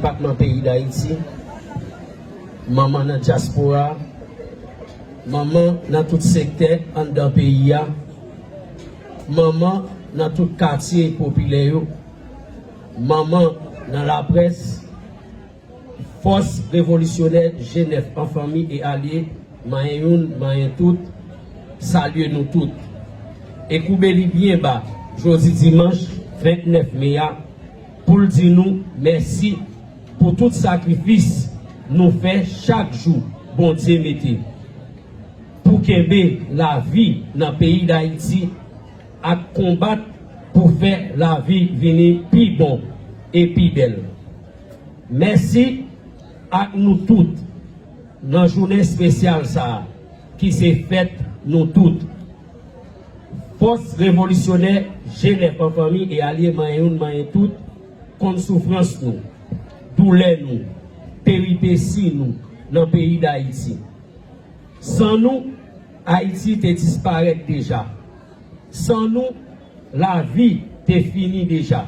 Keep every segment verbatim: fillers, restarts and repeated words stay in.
Depatman peyi Dayiti, manman nan dyaspora, manman nan tout sektè anndan peyi a, manman nan tout katye popilè yo, manman nan laprès, fòs revolisyonè G nèf an fanmi e alye, manyen youn, manyen tout, salye nou tout. E koube li byen ba, jodi dimanch vennèf me a, pou l di nou mèsi pou tout sakrifis nou fè chak jou Bondye mete pou kenbe lavi nan peyi Dayiti ak konbat pou fè lavi vini pi bon e pi bèl. Mèsi ak nou tout nan jounen espesyal sa a, ki se fèt nou tout. Fòs revolisyonè G nèf an fanmi e alye manyen youn manyen tout konn soufrans nou, doulè nou, peripesi nou nan peyi Dayiti. San nou, Ayiti te disparèt deja. San nou, lavi te fini deja.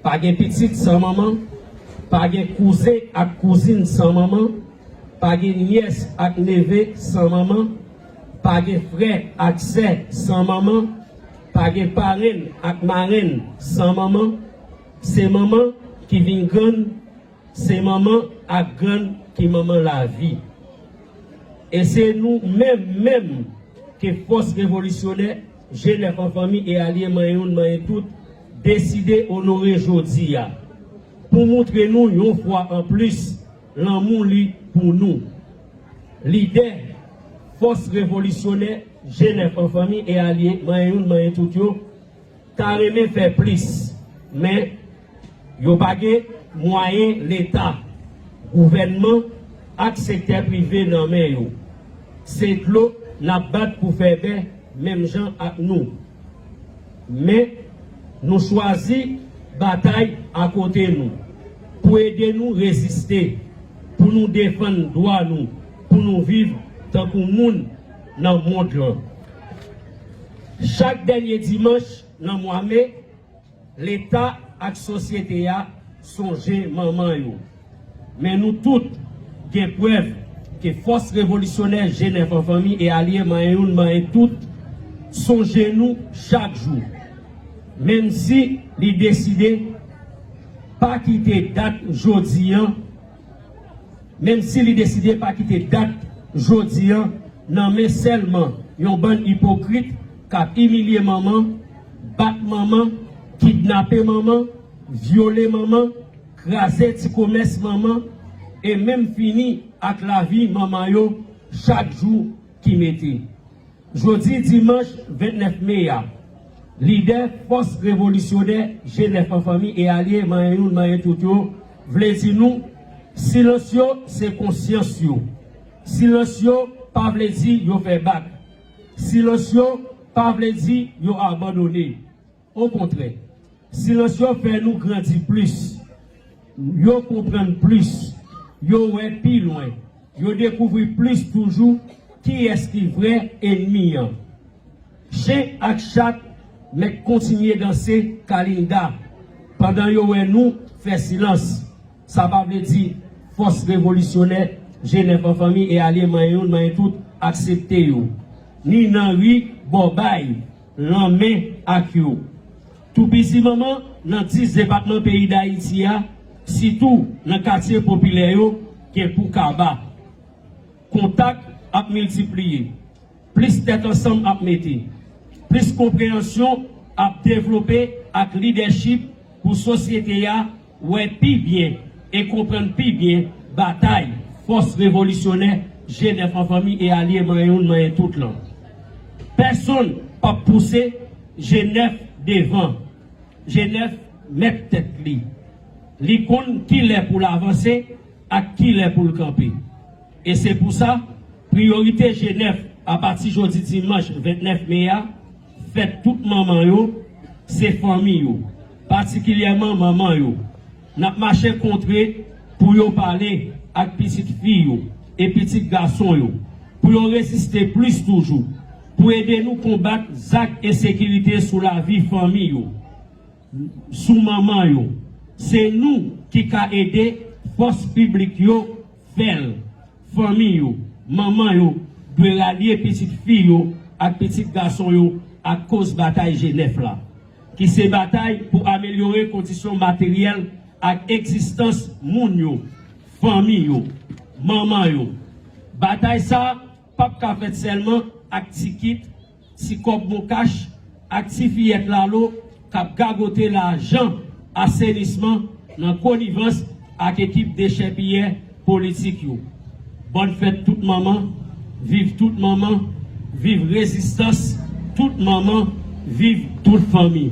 Pa gen pitit san manman, pa gen kouzen ak kouzin san manman, pa gen nyès ak neve san manman, pa gen frè ak sè san manman, pa gen parenn ak marenn san manman. Se manman ki vin grann, se manman ak grann ki manman lavi. E se nou menm menm ke fòs revolisyonè G nèf an fanmi e alye manyen youn manyen tout deside onore jodi a pou moutre nou yon fwa anplis lanmou li pou nou. Lidè fòs revolisyonè G nèf an fanmi e alye manyen youn manyen tout yo ta renmen fè plis, men yo pa gen mwayen Leta, gouvènman ak sektè prive nan men yo. Se dlo n ap bat pou fè bè menm jan ak nou. Men, nou chwazi batay akote nou, pou ede nou reziste, pou nou defann dwa nou, pou nou viv tankou moun nan mond lan. Chak dènye dimanch nan mwa me, Leta ak sosyete a sonje manman yo. Men nou tout gen prèv ke fòs revolisyonè G nèf an fanmi e alye manyen youn manyen tout sonje nou chak jou. Menm si li deside pa kite dat jodi an, menm si li deside pa kite dat jodi an nan men sèlman yon bann ipokrit k ap imilye manman, bat manman, kidnape manman, vyole manman, kraze ti komès manman, e menm fini ak lavi manman yo chak jou ki mete. Jodi dimanch vennèf me a, lidè fòs revolisyonè G nèf an fanmi e alye manyen youn manyen tout yo vle di nou, silans yo se konsyans yo. Silans yo pa vle di yo fè bak. Silans yo pa vle di yo abandone. Okontrè, silans yo fè nou grandi plis, yo konprann plis, yo wè pi lwen, yo dekouvri plis toujou kiyès ki vrè ènmi an. Chen ak chat mèt kontinye danse kalinda pandan yo wè nou fè silans. Sa pa vle di fòs revolisyonè G nèf an fanmi e alye manyen youn manyen tout aksepte yo, ni nan ri bò bay lanmen ak yo. Toupizi manman nan dis depatman peyi Dayiti a, sitou nan katye popilè yo, gen pou kaba. Kontak ap miltipliye. Plis tèt ansanm ap mete. Plis konpreyansyon ap devlope ak lidèchip pou sosyete a wè pi byen e konprann pi byen batay fòs revolisyonè G nèf an fanmi e alye manyen youn manyen tout lan. Pèsonn p ap pouse G nèf devan. G nèf mèt tèt li. Li konn kilè pou l avanse ak kilè pou l kanpe. E se pou sa, priyorite G nèf apati jodi dimanch vennèf me a, fèt tout manman yo, se fanmi yo, patikilyèman manman yo. N ap mache kontre pou yo pale ak pitit fi yo e pitit gason yo, pou yo reziste plis toujou, pou ede nou konbat zak ensekirite sou lavi fanmi yo, sou manman yo. Se nou ki ka ede fòs piblik yo fè l. Fanmi yo, manman yo dwe ralye pitit fi yo ak pitit gason yo akoz batay G nèf la, ki se batay pou amelyore kondisyon materyèl ak egzistans moun yo, fanmi yo, manman yo. Batay sa a p ap ka fèt sèlman ak ti kit, ti kòb monkach ak ti fiyèt lalo k ap gagote lajan asenisman nan konivans ak ekip dechèpiyè politik yo. Bòn fèt tout manman, viv tout manman, viv rezistans tout manman, viv tout fanmi.